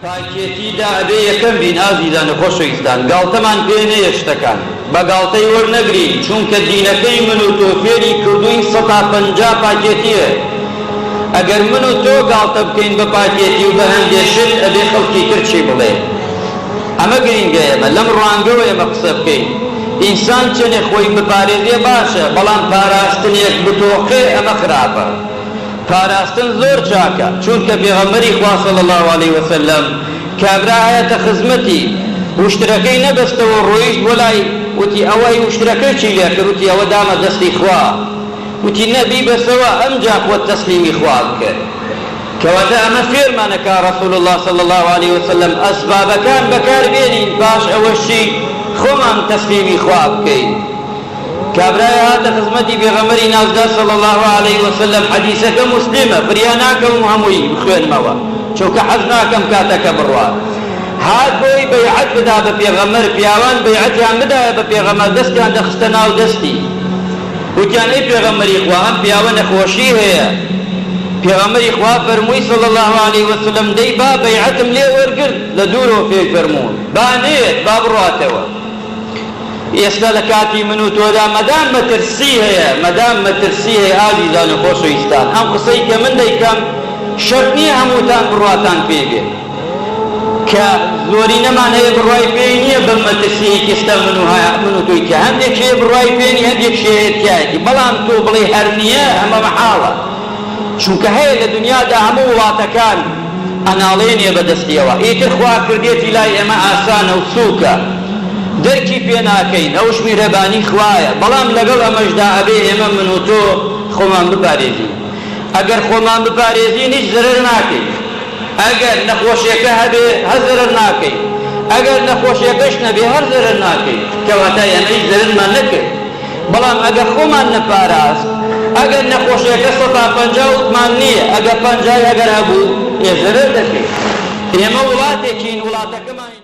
پاکێتی دا ئەبێ یەکەم بین ئازیزان و خۆشەویستان گاڵتەمان پێ نەیە شتەکان بە گاڵتەی وەرنەگرین چونکە دینەکەی من و تۆ فێری کردوین سەتا 50 پاکێتیە ئەگەر من و تۆ گاڵتە بکەین بە پاکێتی و بە هەندێ شت ئەبێ خەڵکی تر چی بڵێ ئەمە گرینگە ئێمە لەم ڕوانگەوە ئێمە قسە بکەین ئینسان چەنێ خۆی بپارێزێ باشە بەڵام پاراستنێک بتۆقێ ئەمە خراپە. پاراستن زۆر چاکە چونکە پێغەمبەری خوا صلی اللە علیە وسلم کابرا هاتە خزمەتی وشترەکەی نەبەستەوە ڕۆیشت بۆ لای وتی ئەوە هی وشترەکەی چی لێ کرد وتی ئەوە دامە دەستی خوا وتی نە بیبەسەوە ئەمجا خۆت تەسلیمی خوا بکە کەواتە ئەمە فێرمان ئەکا رسول اللە صلی اللە علیە وسلم ئەسبابەکان بەکار بێنین پاش ئەوەش چی خۆمان تەسلیمی خوا بکەین. کابرایە هاتە خزمەتی پێغەمبەری نازدار صلی اللە علیه وسلم حەدیسەکە موسلمە فریا ناکەوم هەمووی بخوێنمەوە چونکە حەز ناکەم کاتەکە بڕوات هات بۆی بەیعەت بدا بە پێغەمبەر پیاوان بەیعەتیان بدایە بە پێغەمبەر دەستیان دەخستە ناو دەستی وتیان ئەی پێغەمبەری خوا ئەم پیاوە نەخۆشی هەیە پێغەمبەری خوا فەرمووی صلی اللە علیه وسلم دەی با بەیعەتم لێ وەرگرت لە دوورەوە پێی فەرموون با نەیەت با بڕواتەوە ئێستا لە کاتی من و تۆدا مەدام مەترسی هەیە، مەدام مەترسی هەیە ئازیزان و خۆشەویستان، ئەم قسەی کە من دەیکەم شەرت نییە هەمووتان بڕواتان پێی بێ، کە زۆرینەمان هەیە بڕوای پێی نییە بەم مەترسییەی کە ئێستا من و من و تۆی تیا، هەندێک هەیە بڕوای پێ نییە هەندێک هەیە تیایەتی، بەڵام تۆ بڵێی هەر نییە ئەمە مەحاڵە. چونکە هەیە لە دنیادا هەموو وڵاتەکان ئەناڵێنێ بە دەستیەوە ئیتر خوا کردێتی لای ئێمە ئاسانە و سوکە دەرکی پێ ناکەین ئەوش میهرەبانی خوایە بەڵام لەگەڵ ئەمەشدا ئەبێ ئێمە من و تۆ خۆمان بپارێزین ئەگەر خۆمان بپارێزین هیچ زەرەر ناکەین ئەگەر نەخۆشیەکە هەبێ هەر زەرەر ناکەین ئەگەر نەخۆشیەکەش نەبێ هەر زەرەر ناکەین کەواتە ئێمە هیچ زەرەرمان نەکرد بەڵام ئەگەر خۆمان نەپاراست، ئەگەر نەخۆشیەکە سەتا 50 وتمان نییە، ئەگەر پەنجای ئەگەر هەبوو، ئێ زەرەر دەکەین. ئێمە وڵاتێکین، وڵاتەکەمان.